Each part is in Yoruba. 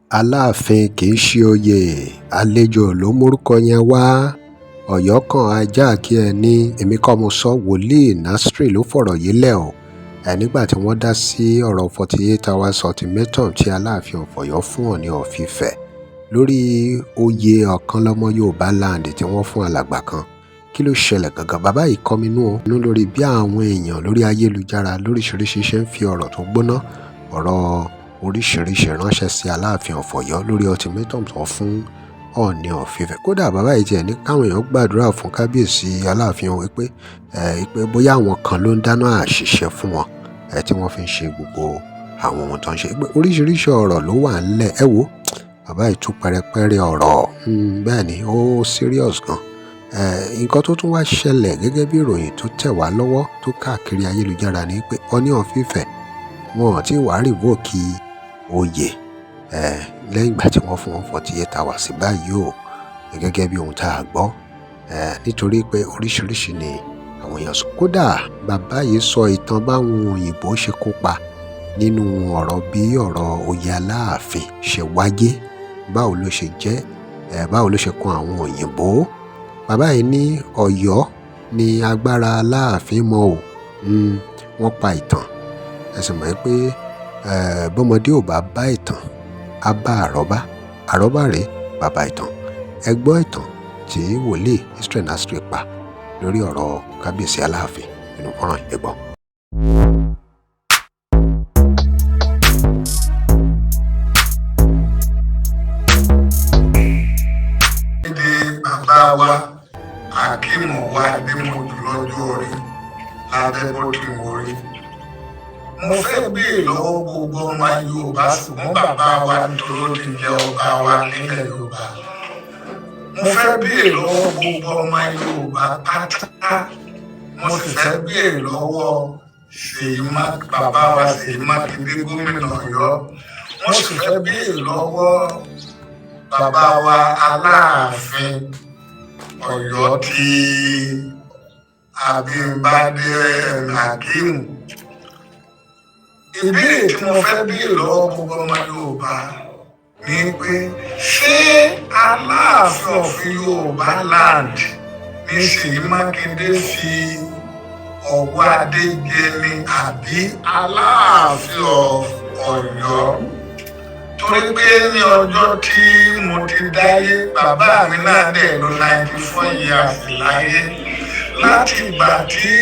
Aláàfin kì í ṣe òye, àlejò ló mórúkọ yẹn wá. Ọ̀yọ́ kan háíjáàkì ẹ̀ ní èmi kọ́ mo sọ. Wòlíì Nasri ló fọ̀rọ̀ yìí lẹ̀ ọ́ ẹ̀ nígbà tí wọ́n dá sí ọ̀rọ̀ 48 hours ultimatum tí Aláàfin of Ọ̀yọ́ fún Ọọ̀ni of Ifẹ̀ lórí oyè Ọ̀kànlọ́mọ Yorùbá land tí wọ́n fún alàgbà kan. Kí ló ṣẹlẹ̀ gangan? Bàbá yìí kọminú o lórí bí àwọn èèyàn lórí ayélujára lóríṣiríṣi ṣe ń fi ọ̀rọ̀ tó gbóná, ọ̀rọ̀ oríṣiríṣi ránṣẹ́ sí Aláàfin of Ọ̀yọ́ lórí ultimatum tó fún Ọọ̀ni of Ifẹ̀. Kódà bàbá yìí tiẹ̀ ní káwọn èèyàn gbàdúrà fún kábíyèsí Aláàfin o pé ẹ pé bóyá àwọn kan ló ń dáná àṣìṣe fún wọn ẹ tí wọ́n fi ń ṣe gbogbo àwọn ohun tó ń ṣe. Pé oríṣiríṣi ọ̀rọ̀ ló wà ńlẹ̀. Ẹ wo, bàbá yìí tú pẹrẹpẹrẹ ọ̀rọ̀. Bẹ́ẹ̀ ni, ó serious gan. Nǹkan tó tún wá ṣẹlẹ̀ gẹ́gẹ́ bí ìròyìn tó tẹ̀ wá lọ́wọ́ tó káàkiri ayélujára ni pé Ọọ̀ni of Ifẹ̀, wọn ò tí wá revoke oyè lẹ́yìn ìgbà tí wọ́n fún wọn 48 hours báyìí o, gẹ́gẹ́ bí ohun tá a gbọ́, nítorí pé oríṣiríṣi ni àwọn èèyàn sọ. Kódà bàbá yìí sọ ìtàn báwọn òyìnbó ṣe kópa nínú ọ̀rọ̀ bí ọ̀rọ̀ oyè Aláàfin ṣe wáyé, báwo ló ṣe jẹ́, báwo ló ṣe kan àwọn òyìnbó. Bàbá yìí ní Ọ̀yọ́ ní agbára Aláàfin mọ́ o. Wọ́n pa ìtàn. Ẹ sì mọ̀ pé bọ́mọdé ò bá bá ìtàn, á bá àrọ́bá. Àrọ́bá rèé, bàbá ìtàn. Ẹ gbọ́ ìtàn tí wòlíì Israel Nasri pa lórí ọ̀rọ̀ kábíyèsí Aláàfin nínú fọ́nrán yìí. Ẹ gbọ́. Èdè bàbá wa Akeem wa Adémọ́jú lọ́jọ́ orí lábẹ́ bó ti wò rí. Mo fẹ́ béèrè lọ́wọ́ gbogbo ọmọ Yorùbá, ṣùgbọ́n bàbá wa nítorí ó ti jẹ ọba wa nílẹ̀ Yorùbá. Mo fẹ́ béèrè lọ́wọ́ gbogbo ọmọ Yorùbá pátá. Mo sì fẹ́ béèrè lọ́wọ́ Ṣèyí bàbá wa Ṣèyí Mákindé, gómìnà Ọ̀yọ́. Mo sì fẹ́ béèrè lọ́wọ́ bàbá wa Aláàfin Ọ̀yọ́ tí Abímbádé Akeem. Ìbéèrè tí mo fẹ́ béèrè lọ́wọ́ gbogbo ọmọ Yorùbá ni pé, ṣé Aláàfin of Yorùbá land ní Ṣèyí Mákindé fi ọwọ́ adé jẹ ni àbí Aláàfin of Ọ̀yọ́? Torí pé ní ọjọ́ tí mo ti dáyé, bàbá mi náà dẹ̀ lò 94 years láyé. Láti ìgbà tí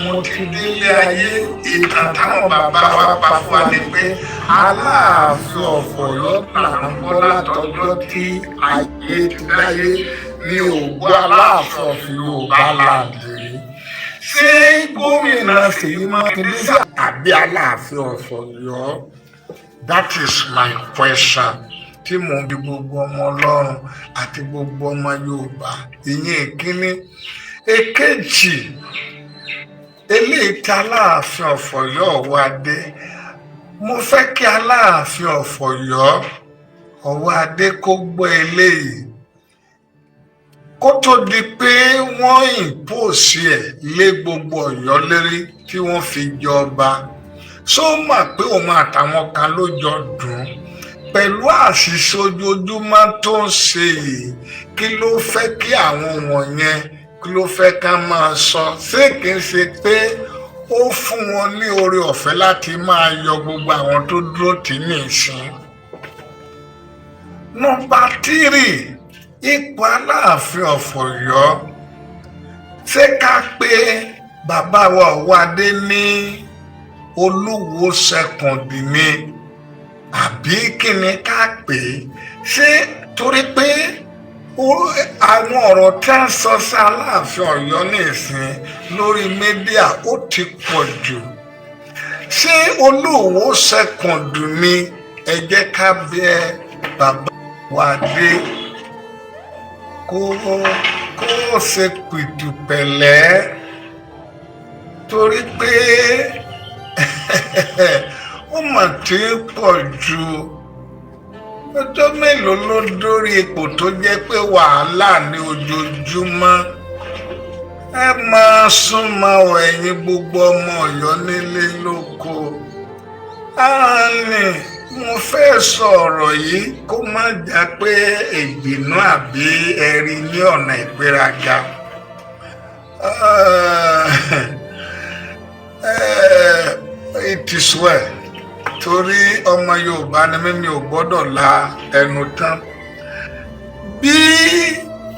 mo ti délé ayé, ìtàn táwọn bàbá wa pa fún wa ni pé Aláàfin of Ọ̀yọ́ là ń gbọ́. Látọjọ́ tí ayé ti dáyé ní ògbó Aláàfin of Yorùbá land rí. Ṣé gómìnà Ṣèyí Mákindé sí àbí Aláàfin of Ọ̀yọ́? That is my question tí mò ń bi gbogbo ọmọ Ọlọ́run àti gbogbo ọmọ Yorùbá. Ìyẹn ìkíní. Èkejì, eléyìí tí Aláàfin of Ọ̀yọ́ Ọwọ́adé, mo fẹ́ kí Aláàfin of Ọ̀yọ́ Ọwọ́adé kó gbọ́ eléyìí kó tó di pé wọ́n impose ẹ̀ lé gbogbo Ọ̀yọ́ lérí tí wọ́n fi jọba. Ṣó mọ̀ pé òun àtàwọn kan ló jọ dùn ún pẹ̀lú àṣìṣe ojoojúmọ́ tó ń ṣe yìí? Kí ló fẹ́ kí àwọn wọ̀nyẹn, kí ló fẹ́ ká máa sọ? Ṣé kìí ṣe pé ó fún wọn ní oore ọ̀fẹ́ láti máa yọ gbogbo àwọn tó dúró tì ní ìsìn? Number 3, ipò Aláàfin of Ọ̀yọ́, ṣé ká pé bàbá wa Ọwọ́adé ní Olúwo second ni àbí kí ni ká pè é? Ṣé torí pé àwọn ọ̀rọ̀ tí a ń sọ sí Aláàfin Ọ̀yọ́ nísìn lórí media, ó ti pọ̀ jù? Ṣé Olúwo second ni? Ẹ jẹ́ ká bẹ̀ bàbá wa dé kó ṣe pìtùpẹ̀lẹ́, torí pé ó mà ti pọ̀ jù. Ọjọ́ mélòó ló dórí ipò tó jẹ́ pé wàhálà ní ojoojúmọ́? Ẹ máa súnmọ́ ẹ̀yin gbogbo ọmọ Ọ̀yọ́ nílé lóko. Á ní Mo fẹ́ sọ ọ̀rọ̀ yìí kó má jẹ́ pé ìbínú àbí ẹ̀rí ní ọ̀nà ìgbéraga. It is well, torí ọmọ Yorùbá ni mí, mi ò gbọ́dọ̀ la ẹnu tán. Bí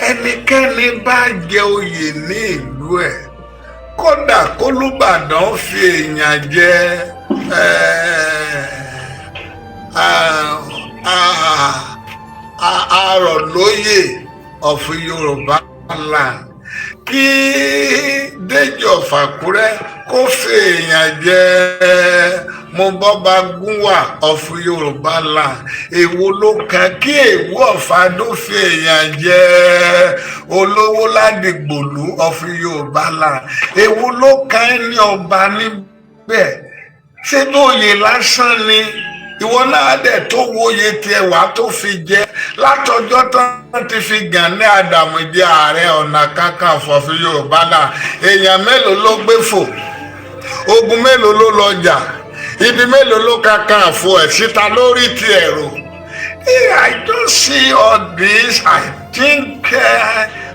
ẹnikẹ́ni bá jẹ oyè ní ìlú ẹ̀, kódà kólúbàdàn fi èèyàn jẹ arọ̀lóyè of Yorùbá land, kí Déjì of Àkúrẹ́ kó fi èèyàn jẹ Mobọ́ba Gúnwà of Yorùbá land, èwo ló kàn? Kí Èwú of Adó fi èèyàn jẹ Olówó Ládìgbòlú of Yorùbá land, èwo ló kàn ní ọba níbẹ̀? Ṣé bóyè lásán ni? Ìwọ náà dẹ̀ tó wòye tiẹ̀ wá tó fi jẹ. Látọjọ́ tán ti fi Gani Adams jẹ Ààrẹ Ọ̀nà Kakanfò of Yorùbá náà, èèyàn mélòó ló gbé fò? Ogun mélòó ló lọ jà? Ibi mélòó ló kakanfò ẹ̀ síta lórí ti ẹ̀rọ? I don't see all this. I think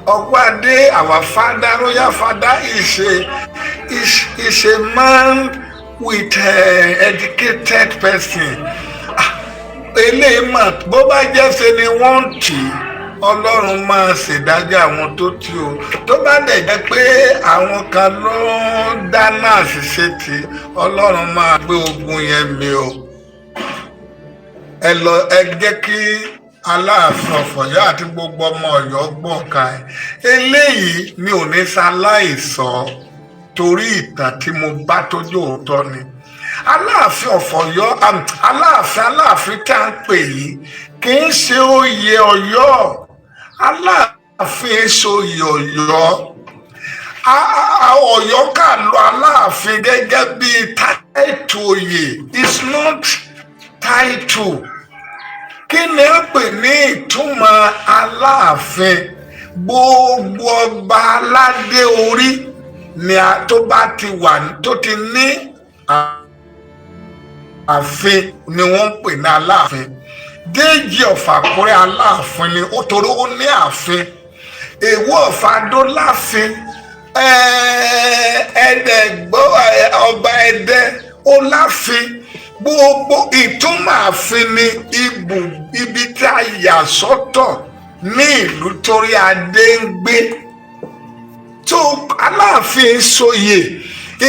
Ọ̀pádé, our father, royal father, is a man with educated person. Eléyìí mà, bó bá jẹ́ ṣe ni wọ́n ń tì í, Ọlọ́run máa ṣèdájọ́ àwọn tó tí o. Tó bá dẹ̀ jẹ́ pé àwọn kan ló ń dáná àṣìṣe tí, Ọlọ́run máa gbé ogun yẹn mi o. Ẹ lọ, ẹ jẹ́ kí Aláàfin of Ọ̀yọ́ àti gbogbo ọmọ Ọ̀yọ́ gbọ̀n ká ẹ. Eléyìí mi ò ní ṣaláìsọ, torí ìtàn tí mo bá tójú òótọ́ ni. Aláàfin of Ọ̀yọ́, Aláàfin tí a ń pè yìí kì í ṣe oyè Ọ̀yọ́. Aláàfin ṣe oyè Ọ̀yọ́. Ọ̀yọ́ kà lọ Aláàfin gẹ́gẹ́ bí title oyè. It's not title. Kí ni a pè ní ìtumọ̀ Aláàfin? Gbogbo ọba aládé orí ni a tó bá ti wà, tó ti ní ààfin ni wọ́n ń pè ní Aláàfin. Déjì of Àkúrẹ́, Aláàfin ni ó, torí ó ní ààfin. Èwo of Adó láàfin. Ẹ̀ẹ́dẹ̀gbọ́ ọba Ẹdẹ ó láàfin. Gbogbo ìtumọ̀ ààfin ni ibù, ibi tí a yà sọ́tọ̀ ní ìlú torí adé ń gbé. Tó Aláàfin sọyè,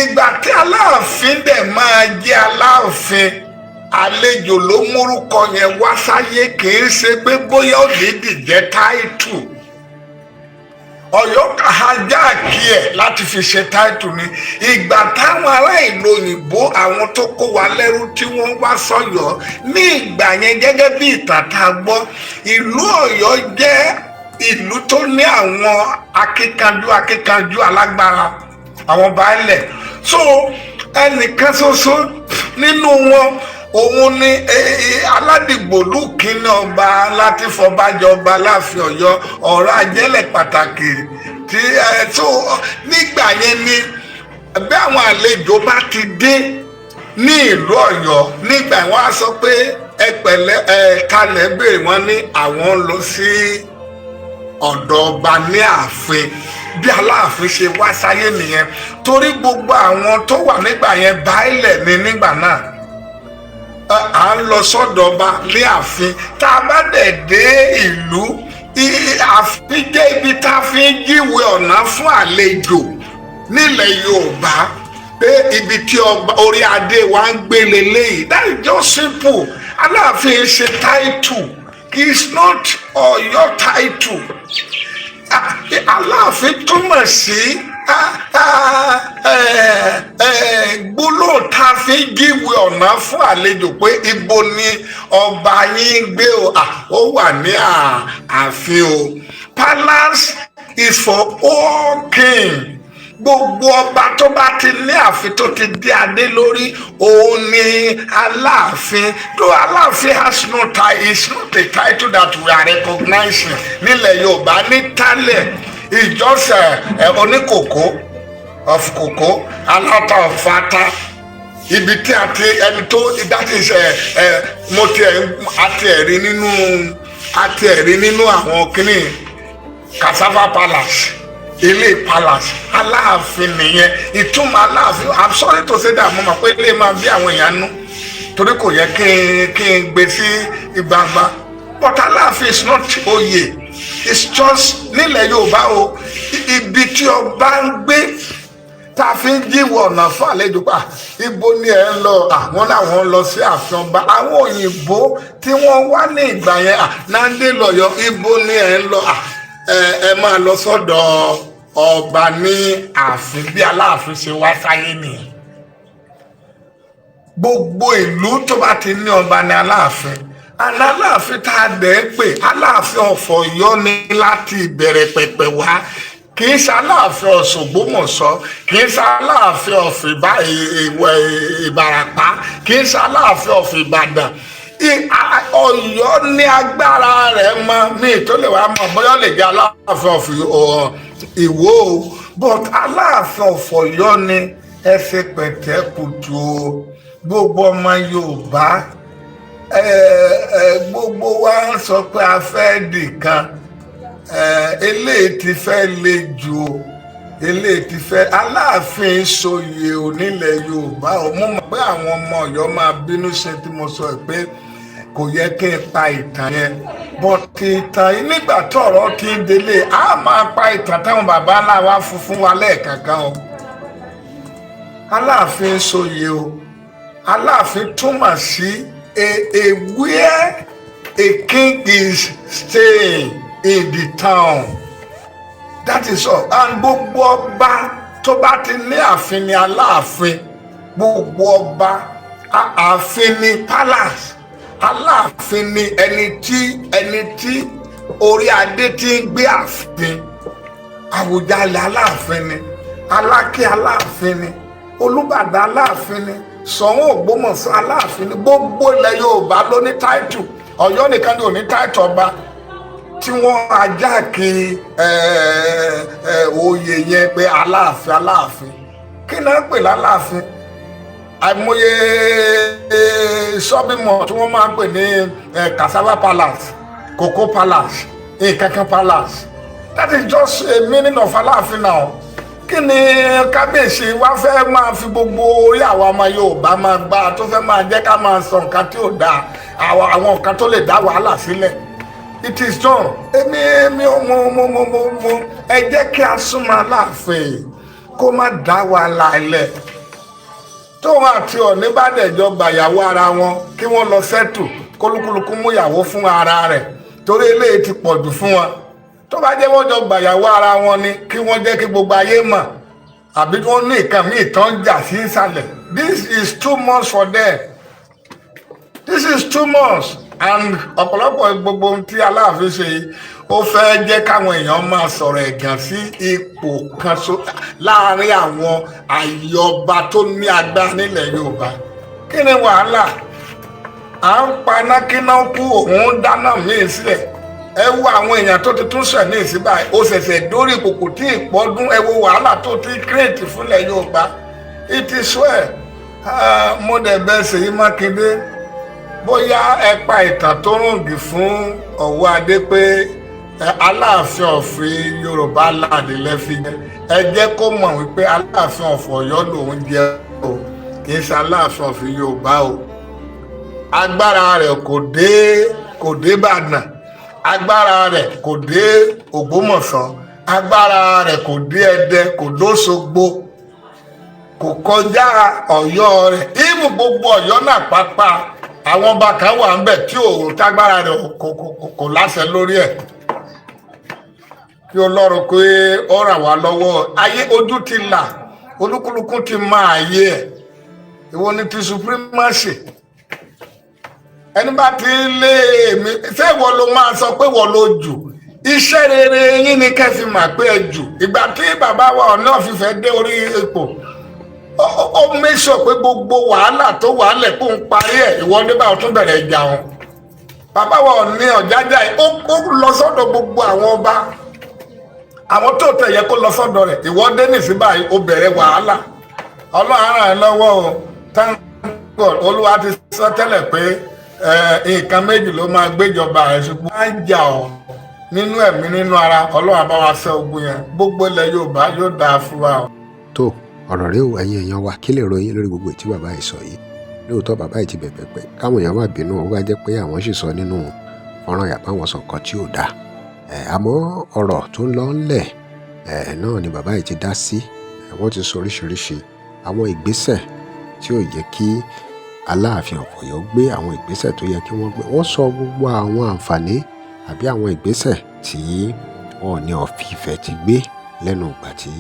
ìgbà tí Aláàfin dẹ̀ máa jẹ́ Aláàfin, àlejò ló múrúkọ yẹn wá sáyé. Kì í ṣe pé bóyá ó dídì jẹ́ title. Ọ̀yọ́ hijack ẹ̀ láti fi ṣe title ni. Ìgbà táwọn ará ìlú òyìnbó, àwọn tó kó wa lẹ́rú, tí wọ́n wá sọ́yọ́ ní ìgbà yẹn, gẹ́gẹ́ bí ìtàn tá a gbọ́, ìlú Ọ̀yọ́ jẹ́ ìlú tó ní àwọn akíkanjú alágbára, àwọn baálẹ̀. So ẹnìkan ṣoṣo nínú wọn, òun ni Aládìgbòlù kínní, ọba Látìfọbàjọba láàfin Ọ̀yọ́, ọ̀rọ̀ ajẹ́lẹ̀ pàtàkì tí ẹ tó nígbà yẹn ni. Bí àwọn àlejò bá ti dé ní ìlú Ọ̀yọ́ nígbà, wọn á sọ pé ẹ pẹ̀lẹ́, ẹ kalẹ̀, béèrè wọn ní àwọn ń lọ sí ọ̀dọ̀ ọba ní ààfin. Bí Aláàfin ṣe wá sáyé nìyẹn, torí gbogbo àwọn tó wà nígbà yẹn, baálẹ̀ ni nígbà náà. À ń lọ sọ́dọ̀ ọba ní ààfin. Tá a bá dẹ̀ dé ìlú, ààfin jẹ́ ibi tá a fi ń jíwèé ọ̀nà fún àlejò nílẹ̀ Yorùbá pé ibi tí ọba orí adé wa ń gbé leléyìí. That is just simple. Aláàfin ṣe title. It's not Ọ̀yọ́ title. Aláàfin túmọ̀ sí gbólóhùn tá a fi ń jíwèé ọ̀nà fún àlejò pé ibo ni ọba yín gbé o. Ó wà ní ààfin o. Palace is for all king. Gbogbo ọba tó bá ti ní ààfin, tó ti dé adé lórí, òun ni Aláàfin. Though Aláàfin has no title, it's not a title that we are recognizing nílẹ̀ Yorùbá ní tálẹ̀. Ìjọsẹ̀ ẹ̀ oníkòkó of kòkó, aláta of ata. Ibi tí a ti ẹni tó, that is, ẹ ẹ mo ti ẹ a ti ẹ rí nínú, a ti ẹ rí nínú àwọn kínní Cassava Palace, ilé palace Aláàfin nìyẹn. Ìtumọ̀ Aláàfin, I'm sorry to say that, mo mọ̀ pé ilé máa bí àwọn èèyàn nú torí kò yẹ kí n gbé sí gbangba, but Aláàfin is not oyè. It's just nílẹ̀ Yorùbá o, ibi tí ọba ń gbé tá a fi ń jíwọ̀ ọ̀nà fún àlejò pa, ibo ni ẹ ń lọ? Àwọn làwọn ń lọ sí ààfin ọba. Àwọn òyìnbó tí wọ́n wá ní ìgbà yẹn nándé lọ́yọ̀, ibo ni ẹ ń lọ? Ẹ máa lọ sọ́dọ̀ ọba ní ààfin. Bí Aláàfin ṣe wá sáyé nìyẹn. Gbogbo ìlú tó bá ti ní ọba ní Aláàfin. Aláàfin tá a dẹ̀ ń pè Aláàfin of Ọ̀yọ́ ní láti ìbẹ̀rẹ̀ pẹ̀pẹ̀ wá. Kì í ṣe Aláàfin Ògbómọ̀ṣọ́, kì í ṣe Aláàfin of Ìbàràpá, kì í ṣe Aláàfin of Ìbàdàn. Ọ̀yọ́ ní agbára rẹ̀ mọ ní ìtòlè wa mọ bóyá lè jẹ́ Aláàfin of Ìwó o, but Aláàfin of Ọ̀yọ́ ni. Ẹ ṣe pẹ̀tẹ́ kùtù o, gbogbo ọmọ Yorùbá. Ẹ ẹ gbogbo wa ń sọ pé a fẹ́ dìkan. Eléyìí ti fẹ́ le jù o, eléyìí ti fẹ́. Aláàfin soyè onílẹ̀ Yorùbá o. Mo mọ̀ pé àwọn ọmọ Ọ̀yọ́ máa bínú ṣe tí mo sọ pé kò yẹ kí n pa ìtàn yẹn, but ìtàn yìí, nígbà tọ̀rọ̀ ti ń délé, a máa pa ìtàn táwọn bàbá ńlá wa fún fún wa lẹ́ẹ̀kankan o. Aláàfin soyè o. Aláàfin túmọ̀ sí a where a king is staying in the town, that is all. And gbogbo ọba tó bá ti ní ààfin ni Aláàfin. Gbogbo ọba, ààfin ni palace. Aláàfin ni ẹni tí orí adé ti ń gbé ààfin. Àwùjalẹ̀ Aláàfin ni, Aláké Aláàfin ni, Olúbàdàn Aláàfin ni, Ṣọ̀ún Ògbómọ̀ṣọ́ Aláàfin ni. Gbogbo ilẹ̀ Yorùbá ló ní title. Ọ̀yọ́ nìkan ni ò ní title ọba tí wọ́n ajá kí oyè yẹn pé Aláàfin. Aláàfin, kí náà pè láláàfin? Àìmọye shopping mall tí wọ́n máa ń pè ní Cassava Palace, Cocoa Palace, nkankan palace. That is just a meaning of Aláàfin now. Kí ni kábíyèsí wá fẹ́ máa fi gbogbo orí àwọn ọmọ Yorùbá máa gbá, tó fẹ́ máa jẹ́ ká máa sọ nǹkan tí ò dáa, àwọn nǹkan tó lè dá wàhálà sílẹ̀? It is done. Èmi ò mo mo mo mo mo ẹ jẹ́ kí a súnmọ́ Aláàfin kó má dá wàhálà ilẹ̀. Tóun àti Ọ̀ní bá dẹ̀jọ gbàyàwó ara wọn, kí wọ́n lọ settle, kólúkúlùkù mú ìyàwó fún ara rẹ̀, torí eléyìí ti pọ̀jù fún wọn. Tó bá jẹ́ wọ́n jọ gbàyàwó ara wọn ni, kí wọ́n jẹ́ kí gbogbo ayé mọ̀, àbí wọ́n ní nǹkan míì tán jà sí ìsàlẹ̀. This is too much for them. This is too much. And ọ̀pọ̀lọpọ̀ gbogbo ohun tí Aláàfin ṣe yìí, ó fẹ́ jẹ́ káwọn èèyàn máa sọ̀rọ̀ ẹ̀gàn sí ipò kan so láàrin àwọn àyè ọba tó ní agbára nílẹ̀ Yorùbá. Kí ni wàhálà à ń paná kíná kú, òun dáná míì sílẹ̀? Ẹ wo àwọn èèyàn tó ti tún sẹ̀ ní ìsín báyìí. Ó ṣẹ̀ṣẹ̀ dórí ìkòkò tí ìpọ́dún, ẹ wo wàhálà tó ti create fúnlẹ̀ Yorùbá. It is well. Mo dẹ̀ bẹ̀ Ṣèyí Mákindé, bóyá ẹ pa ìtàn tó rùngì fún Ọ̀wọ́ Adé pé Aláàfin of Yorùbá land lẹ́fi jẹ́. Ẹ jẹ́ kó mọ̀ wípé Aláàfin of Ọ̀yọ́ lòún jẹ́ o, kì í ṣe Aláàfin of Yorùbá o. Agbára rẹ̀ kò dé Ìbàdàn, agbára rẹ̀ kò dé Ògbómọ̀ṣọ́, agbára rẹ̀ kò dé Ẹdẹ, kò dóṣogbo, kò kọjá Ọ̀yọ́ rẹ̀. Ìmú gbogbo Ọ̀yọ́ náà pápá, àwọn ọba kan wà ń bẹ̀ tí òun tágbára rẹ̀ kò láṣẹ lórí ẹ̀. Kí Ọlọ́run pé ó ràn wá lọ́wọ́. Ayé ojú ti là, olúkúlùkù ti máa ayé ẹ̀. Ìwọ ni ti supremacy. Ẹni bá ti lé èmi, ṣé ìwọ ló máa sọ pé ìwọ ló jù? Iṣẹ́ rere yín ni kẹ́ fi mà pé ẹ jù. Ìgbà tí bàbá wa Ọọ̀ni of Ifẹ̀ dé orí ipò, ó make sure pé gbogbo wàhálà tó wàhálẹ̀ kó ń parí ẹ̀. Ìwọ dé báwọn tún bẹ̀rẹ̀ ìjà wọn. Bàbá wa Ọọ̀ni Ọ̀jájá yìí, ó lọ sọ́dọ̀ gbogbo àwọn ọba, àwọn tó tẹ̀ yẹ kó lọ sọ́dọ̀ rẹ̀. Ìwọ dé nìsín báyìí, ó bẹ̀rẹ̀ wàhálà. Ọlọ́run á ràn ẹ́ lọ́wọ́ o. Thank God, Olúwa ti sọ tẹ́lẹ̀ pé nǹkan méjì ló máa gbéjọba ẹ̀, ṣùgbọ́n á ń jà ọ́ nínú ẹ̀mí, nínú ara. Ọlọ́run á bá wa ṣẹ́ ogun yẹn. Gbogbo ilẹ̀ Yorùbá yóò dáa fún wa o. Tó ọ̀rọ̀ rẹ o, ẹ̀yin èèyàn wa, kí lè ròyìn lórí gbogbo ètí bàbá yìí sọ yìí? Lóòótọ́, bàbá yìí ti bẹ̀bẹ̀ pé káwọn èèyàn má bínú, ó bá jẹ́ pé àwọn sì sọ nínú fọ́nrán yàtọ̀, àwọn sọ nǹkan tí ò dáa ẹ̀. Àmọ́ ọ̀rọ̀ tó ń lọ ńlẹ̀ ẹ̀ náà ni bàbá yìí ti dá sí. Wọ́n ti sọ oríṣiríṣi àwọn ìgbésẹ̀ tí ò yẹ kí Aláàfin of Ọ̀yọ́ gbé, àwọn ìgbésẹ̀ tó yẹ kí wọ́n gbé. Wọ́n sọ gbogbo àwọn àǹfààní àbí àwọn ìgbésẹ̀ tí Ọọ̀ni of Ifẹ̀ ti gbé lẹ́nu ìgbà tí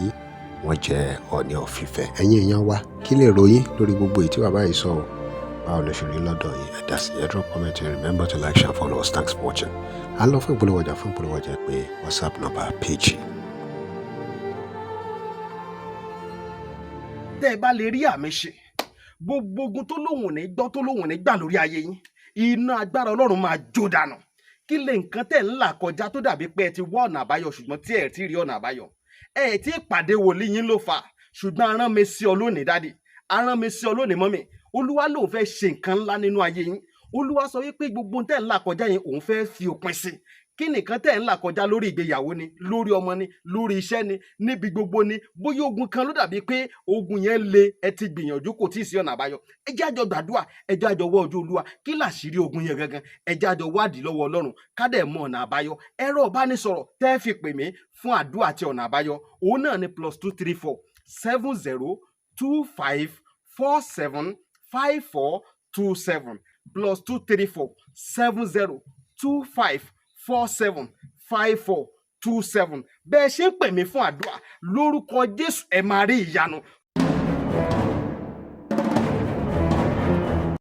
wọ́n jẹ Ọọ̀ni of Ifẹ̀. Ẹ̀yin èèyàn wa, kí lè ròyìn lórí gbogbo èyí tí bàbá yìí sọ o? Báwo ló ṣe rí lọ́dọ̀ yìí? Ẹ dá sí, ẹ drop comment. Remember to like, share, follow us. Thanks for watching. À ń lọ fún ìpolówó ọjà. Fún ìpolówó ọjà, pé WhatsApp number page. Tẹ́ ẹ bá lè rí àmì ṣe, gbogbo ogun tó lóhùn ní gbọ́, tó lóhùn ní gbà lórí ayé yín, iná agbára Ọlọ́run máa jó dànù. Kí lè nǹkan tẹ̀ ń là kọjá tó dàbí pé ẹ ti wá ọ̀nà àbáyọ, ṣùgbọ́n tí ẹ ti rí ọ̀nà àbáyọ? Ẹ ti pàdé wòlíì yín ló fà, ṣùgbọ́n arán mi sí ọ lónìí, daddy, arán mi sí ọ lónìí, mummy. Olúwa lòun fẹ́ ṣe nǹkan ńlá nínú ayé yín. Olúwa sọ wípé gbogbo tẹ̀ ń là kọjá yẹn, òun fẹ́ fi òpin sí. Kí nìkan tẹ̀ ń là kọjá? Lórí ìgbéyàwó ni, lórí ọmọ ni, lórí iṣẹ́ ni, níbi gbogbo ni. Bóyá ogun kan ló dàbí pé ogun yẹn le, ẹ ti gbìyànjú, kò tí ì sí ọ̀nà àbáyọ. Ẹ jẹ́ àjọ gbàdúrà, ẹ jẹ́ àjọ wọ́ ojú Olúwa. Kí làṣírí ogun yẹn gangan? Ẹ jẹ́ àjọ wádìí lọ́wọ́ Ọlọ́run, ká dẹ̀ mọ ọ̀nà àbáyọ. Ẹ̀rọ ìbánisọ̀rọ̀ tẹ́ fi pè mí fún àdúrà àti ọ̀nà àbáyọ, òun náà ni +234 70 25 47 54 27, +234 70 25 47 54 27. Bẹ́ẹ̀ ṣe ń pè mí fún àdúrà, lórúkọ Jésù, ẹ máa rí ìyanu.